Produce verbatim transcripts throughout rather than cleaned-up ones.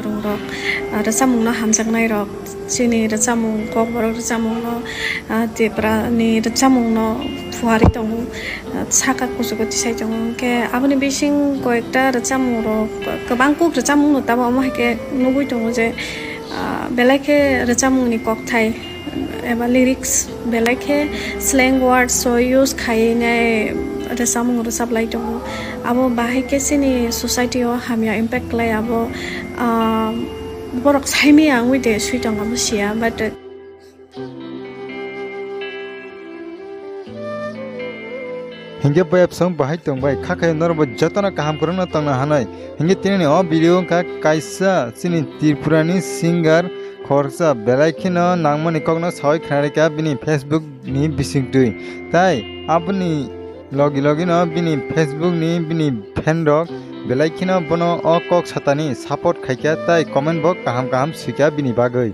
Rok, ah, rwchapmungno hamjaknairok, chini rwchapmung, kokborok rwchapmungno, ah, Tiprani rwchapmungno phuarwi tongo, ah, saka kuchugo tisai tongo. Hwnkhe aboni bising koyekta rwchapmungrok, kwbang kuk rwchapmungno tabuk omo hai khe nugwi tongo je, ah, belai khe rwchapmungni kokthai eba lyrics belai khe slang words o use khaiwi nai rwchapmung rwchaplai tongo. Abo bahai khe chini society o hamya impact khlai abo, ah, borok saimaya wngwi de swi tongo abo siya, but Hinkhe boyap song bahai tongbai, kha khe norokbo jotono kaham kwrwngno tongna hanai. Hinkhe tinini o video wngkha kaisa chini Tripurani singer khoroksa belai kheno nangmani kokno sawi khwnarikha bini Facebook ni bisingtwi. Tai aboni logi logino bini Facebook ni bini fan rok belai kheno bono o kok satani support khaikha tai comment bo kaham kaham swikha bini bagwi.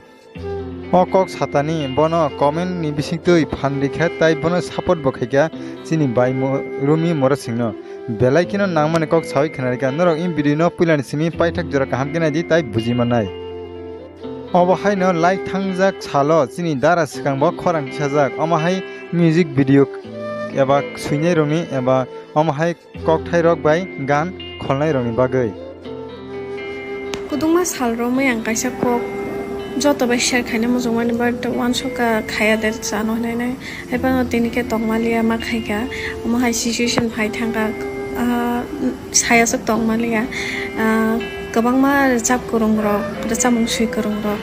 O kok satani bono comment ni bisingtwi phan rikha tai bono support bo khaikha chini bai Mo-, Rumi Morasingno. Belai kheno nangmani kok sawi khwnarikha. Norok in video no puilani simi paithak jora kaham khe naidi tai buji mannai. Obo haino lai thangjak salo chini dara swkangbo khorang tisajak. Omo hai music video eba swinai rokni eba omo hai kokthairok bai gan kholnairokni bagwi. Kwdwngma sal romwi ang kaisa kok joto bai share khaina muchungmani, but uansukha khaya de chano hinwi nai. Haiphano tini khe tongmaliya ma khaikha, omo hai situation phai thangkha, ah, sayaswk tongmaliya. Ah, kwbangma rwchap kwrwngrok, rwchapmung swi kwrwngrok,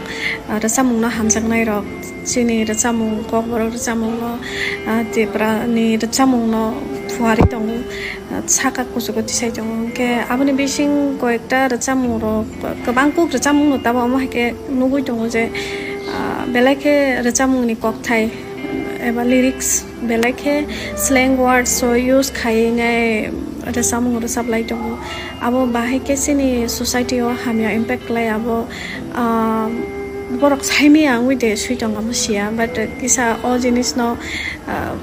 ah, rwchapmungno hamjaknairok, chini rwchapmung, kokborok rwchapmungno, ah, Tiprani rwchapmungno phuarwi tongo, ah, saka kuchugo tisai tongo. Hwnkhe aboni bising koyekta rwchapmungrok, kwbang kuk rwchapmungno tabuk omo hai khe nugwi tongo je, ah, belai khe rwchapmungni kokthai eba lyrics belai khe slang words o use khaiwi nai rwchapmung rwchaplai tongo. Abo bahai khe chini society o hamya impact khlai abo, ah, borok saimaya wngwi de swi tongo abo siya, but kisa o jinisno, ah,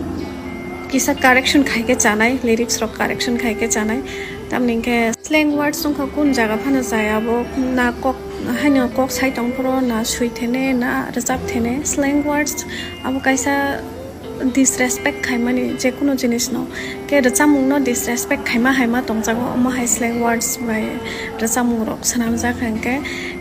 kisa correction khai khe chanai, lyrics rok correction khai khe chanai. Tamni hwnkhe slang words wngkha kun jaga phano jaya abo na kok haino kok sai tong phuru na swi thene na rwchap thene. Slang words abo kaisa disrespect khaimani je kuno jinisno, khe rwchapmungno disrespect khaima haima tongjago omo hai slang words bai rwchapmungrok swnamjak hwnkhe.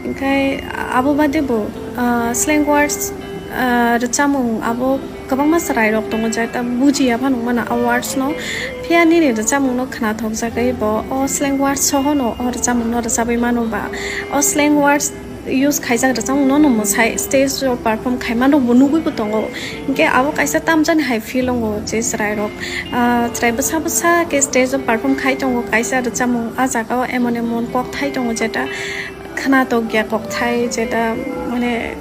Hwnkhe abo bade bo, ah, slang words, ah, rwchapmung abo kwbangma chwrairok tongo je ta bujiya phano wngmano a words no, phiya nini rwchapmungno khnathokjagwi bo o slang words sohono o rwchapmungno rwchabwi mano ba o slang words use khaijak rwchapmungno no mwsai stage o perform khaima rokbo nugwi bo tongo. Hinkhe abo kaisa tamjani hai feel wngo je chwrairok, ah, chwrai bwsa bwsa khe stage o perform khai tongo kaisa rwchapmung, ah jagao emon emon kokthai tongo jeta khnatok ya kokthai, jeta mane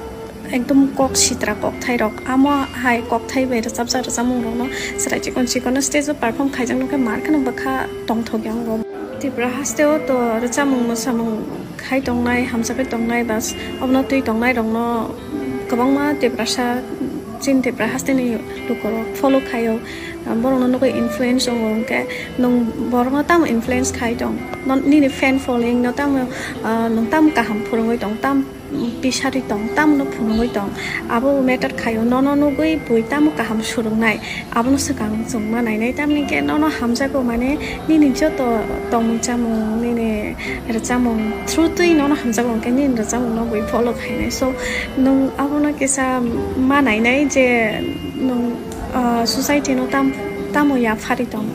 ekdom kok sitra kokthai rok. Amo hai kokthai bai rwchapjak rwchapmung rokno chwrai chikon chikon no stage o perform khaijak nokhe mar kheno bwkha tongthok ya wngo. Tripura haste o to rwchapmung mwsamung khai tongnai, hamjakgwi tongnai, bas obono twi tongnai rokno kwbangma Tiprasa, chini Tripura hasteni lukurok follow khaio. Borokno nugwi influence wngo, hwnkhe nwng borokno tamo influence khai tong? Non-, nini fan following no tamo, ah, nwng tamo kaham phwrwngwi tong, tam pisari tong, tamno phunugwi tong, abo matter khaio. Nono nugwi bui tamo kaham surungnai, abono swkang chwng ma nainai. Tamni khe nono hamjago, mane nini joto tongmung chamung, nini rwchapmung through twi nono hamjago, hwnkhe nini rwchapmungno bui follow khainai. So, nwng abono kisa ma nainai je nwng, ah, society no tam-, tamo yaphari tong,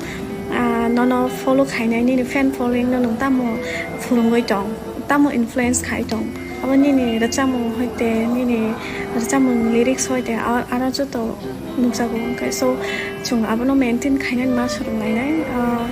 ah, nono follow khainai, nini fan following no nwng tamo phurungwi tong, tamo influence khai tong. Abo nini rwchapmung hoite, nini rwchapmung lyrics hoite, a-, aro joto nukjago wngkha. So, chwng abono maintain khainani ma swrwnglainai. Ah,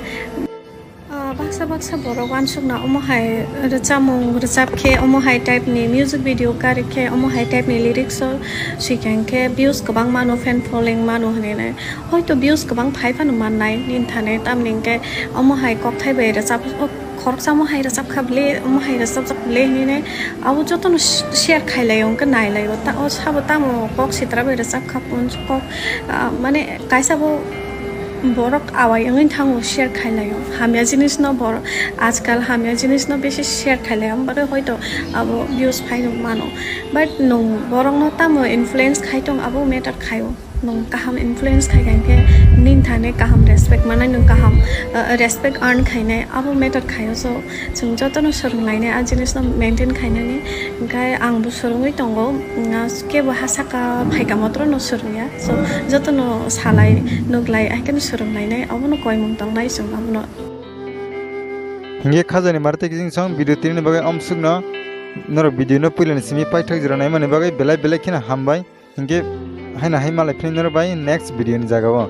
ah, baksa baksa borok uansukna omo hai rwchapmung rwchap khe, omo hai type ni music video kari khe, omo hai type ni lyrics o swikha hwnkhe views kwbang mano, fan following mano hinwi nai. Hoito views kwbang phai phano mannai nini thani, tamni hwnkhe omo hai kokthai bai rwchap, o khoroksa omo hai rwchap kha bwle, omo hai rwchapjak bwle hinwi nai abo jotono sh-, share khai laio, hwnkhe nai laio. Ta-, o sabo tamo kok sitra bai rwchap kha, kok, ah, mane kaisa bo Borok awai wngwi thango share khailaio. Hamya jinisno bor-, ajkal hamya jinisno bisi share khailaio. Bagwi hoito abo views phaino mano. But nwng borokno tamo influence khai tong, abo matter khaio. Nwng kaham influence khai kha hinkhe nini thani kaham respect manai, nwng kaham, uh, respect earn khainai, abo matter khaio. So, chwng jotono swrwnglainai a jinisno maintain khainani. Hinkhe angbo swrwngwi tongo, mm, kebo ha saka phaikha motrono swrwngya. So, jotono salai, nuklai, haikheno swrwnglainai, abono koimung tongnai chwng abono. Hinkhe khajani marte kising song video tini bagwi amsukno norok video no puilani simi paithak jora naimani bagwi belai belai kheno hambai. Hinkhe haino hai malai phini norok bai next video ni jagao.